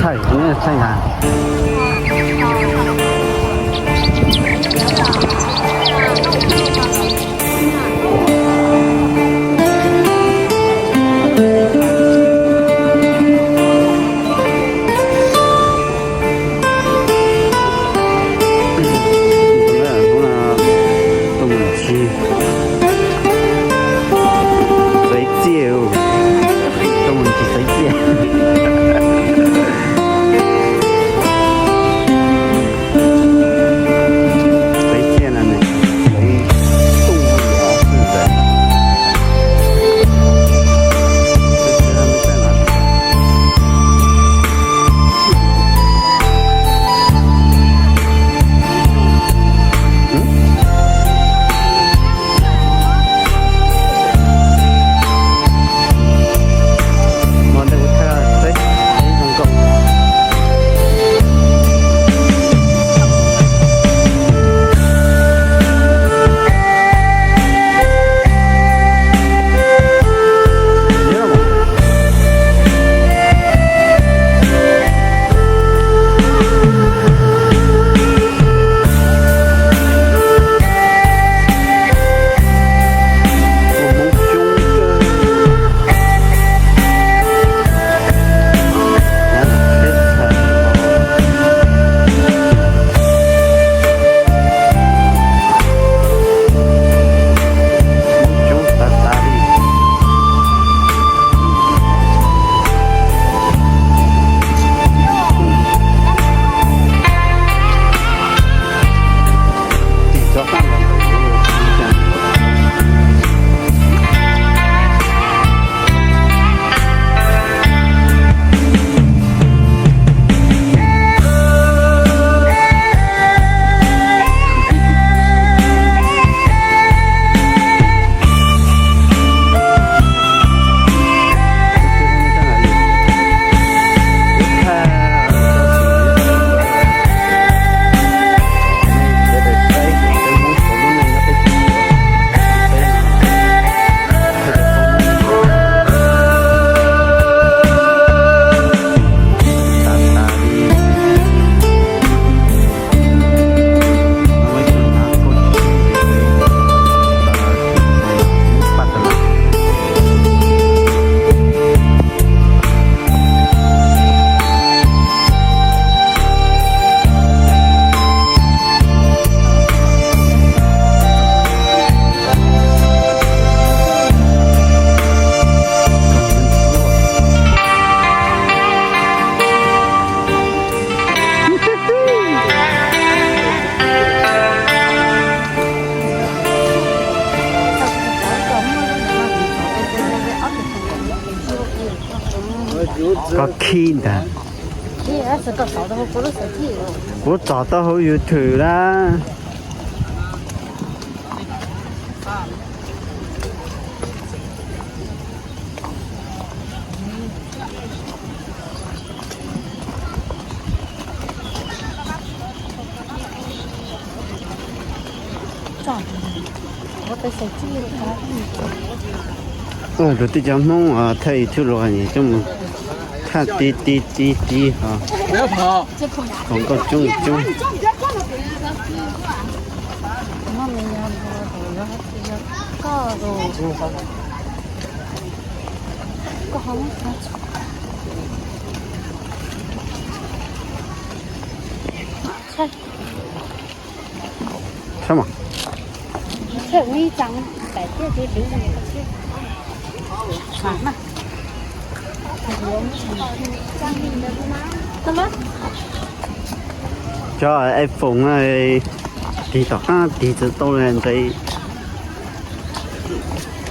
Thaij ntag. Tuaj mus tsis txawv txiaj, tuaj mus tsis txawv txiaj. Txawv txiaj no ne, txawv tuaj xwb ntag. Koj khib ntag. Kuv tso tau hauv YouTube lawm. Ua rau tej cov Hmoob thaj YouTube los coj mus thaj ti ti ti ti ho, hluas nkauj coob coob. Saib mas. Cov iPhone tig tom qab tig tsis tau li nqe.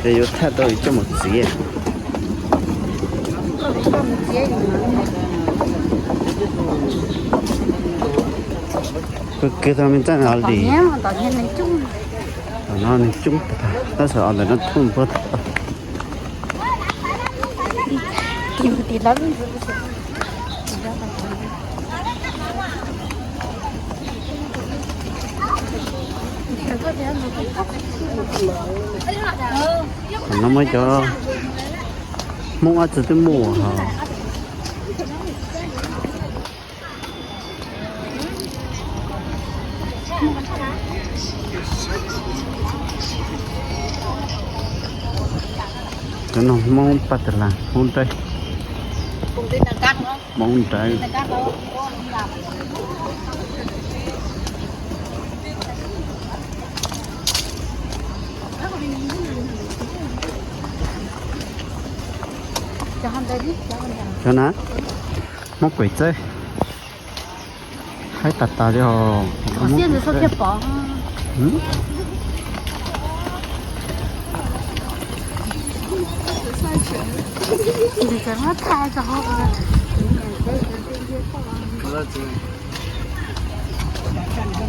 Ces yuav thaj tau coj mus txiav. Kawg kawg tau me ntxaj no li. Tom no neeg coob tag, tab sis os ntawm no thoob puag tag. Thaum no muaj cov Hmoob dab tsi twb muaj hos. Cov no Hmoob Paj Tas Las, Hmoob Nrawm, Hmoob Nrawm. Cov na, Hmoob Kuam Txawj. Haib tas tas li os.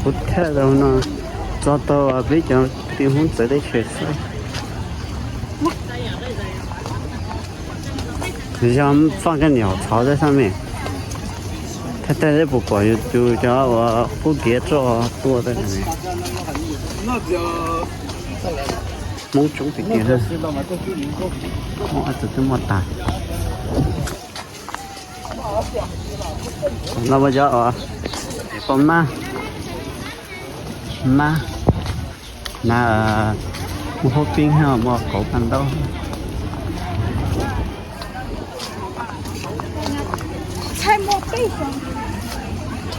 Kuv thiaj tau no tso tau peb cov tij Hmoob txawv teb chaws xwb. Yog faj koj niam txhov teb sab me. Thaj teb puas pom yus tus cov uas qub kiav roj tua teb. Hmoob coob tiag tiag. Hmoob tus twb muaj tas. No muaj cov uas poj mab, mab, na, muaj huab pib, muaj qauv paj ntaub.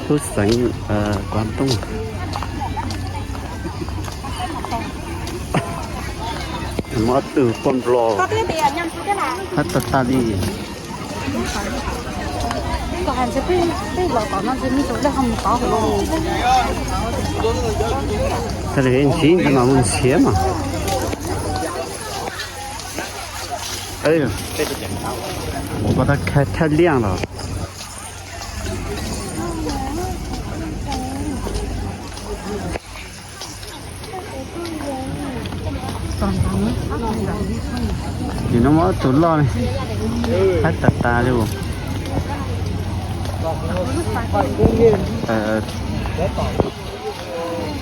Tub xeev Kuam Tooj. Muaj ob tug poj nplog, haib tas tas li. Thaij li ntsis ntawd mas mus nrhiav mas. Ua tau khai thaj liaj los. Nim no muaj ob tug loj li, haib tas tas li.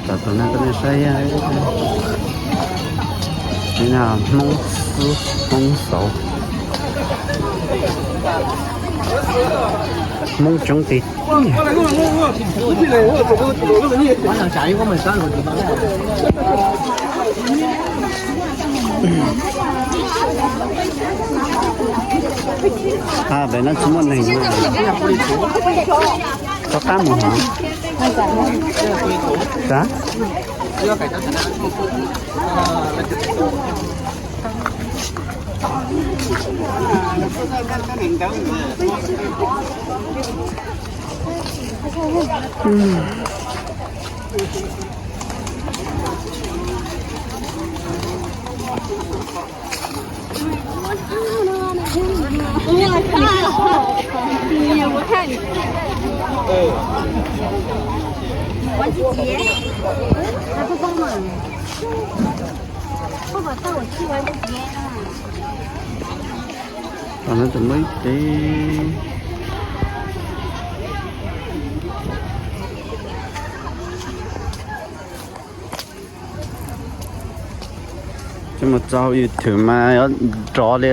Tam tus no koj nej saib, Hmoob xwb, Hmoob xauv, Hmoob coob tiag tiag. Pem no tsis muaj neeg, rov qab mus hov. Tam no tus muaj ib teb. Coj mus tso hauv YouTube mas yuav rov li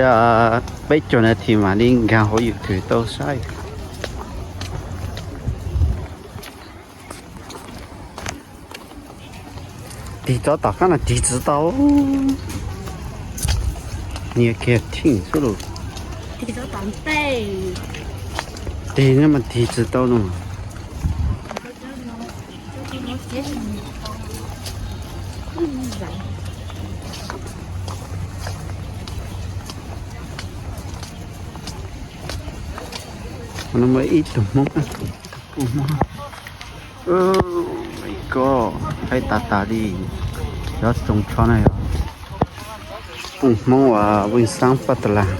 peb caug nas this mam li nkag hauv YouTube tau saib. Tig tso tom qab no tig tsis tau. Nias kiag theej xwb los. Tig mas tig tsis tau no. Ib tug Hmoob, tus poj Hmoob. Koj, haib tas tas li. Cov tsoos tsho no yog poj Hmoob uas Veej Xaab Paj Tas Las.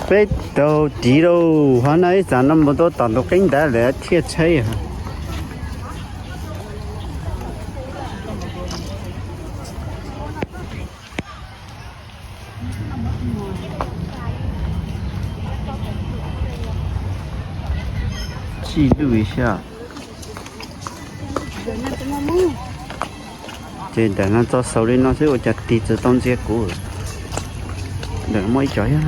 Peb tau tiv lauj, hov no ib tsam no mus tau tom ntug qeb ntawd lawm thiaj tshaib. Tsij luj li xwb. Ces ntawm no tso xaus li no xwb ua cas tig tsis tau ntxias kuv. Ntawm muaj ib co thiab.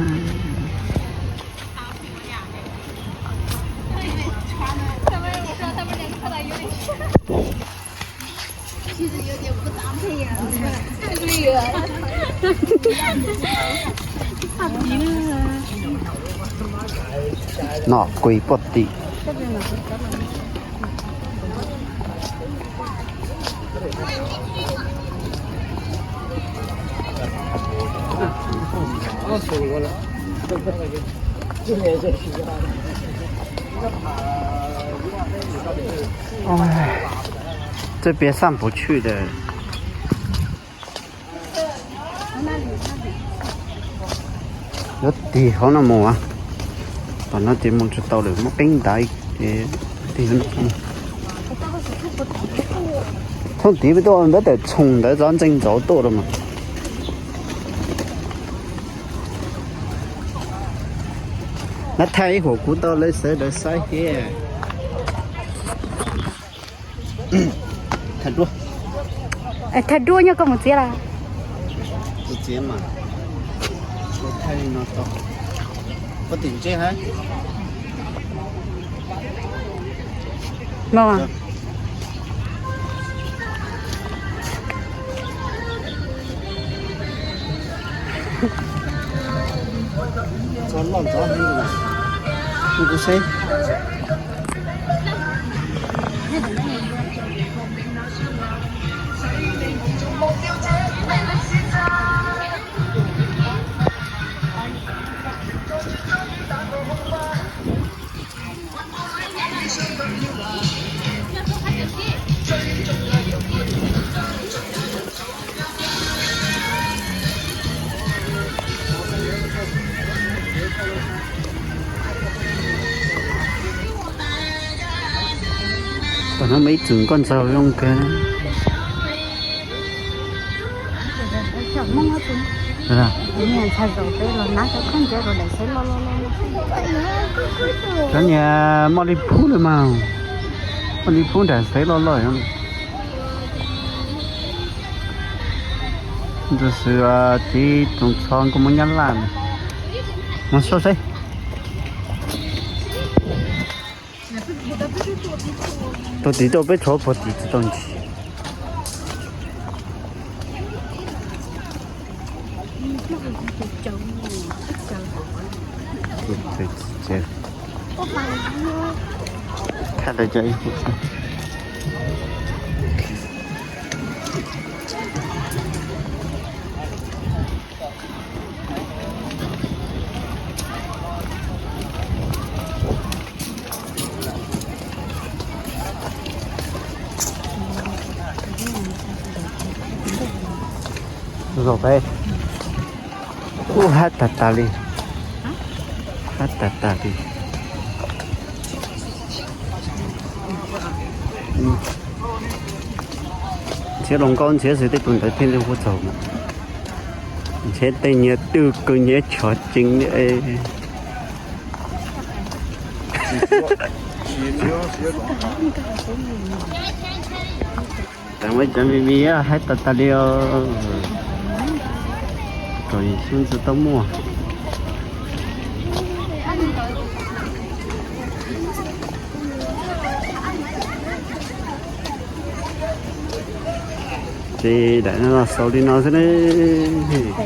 Noj kuj poj tim. Oj, txawj piav xaj puv tshwj tas. Yuav tig hauv no mus, tom no ces mus tsis tau lawm, muaj qeeb ntawd ces tig hauv no. Thooj tid peb tuaj npab tawm txhoom ntawd txov ntxeej ntxov tuaj rau mas. Nab thaij ib huam kuv tau lawv sawv daws saib thiab. Thaij duab. Thaij duab nyob koj mus txiav las. Kuv txiav mas. Kuv thaij li no tau. Koj tim ntsej hab. Los. Txog loj ntxov heev, kuv seb. Tom no muaj ib txwm nkauj ntxawg zoo kawg. Cov niag moj li phub lawm mas, moj li phub nram xaiv loj loj. Tus xwb tib tug txhob nkauj Hmoob Nyab Laj, mus saib seb. Tau tim tau peb tshov puag tim tsis tau ntsis. Thaij tau cov ib huam. Zaum peb. Ub, hab tag tag li. Hab tag tag li. Ntshiab hluas nkauj ntshiab xwb tej tug ntawd thiaj li hu txaus. Ntshiab tej nyias twj kws nyias tshov ceev li. Tam muaj cov me me hab tag tag li os. Kaum yim xyoo tsis tau muaj. Ces daim no los xaus li no xwb nawb.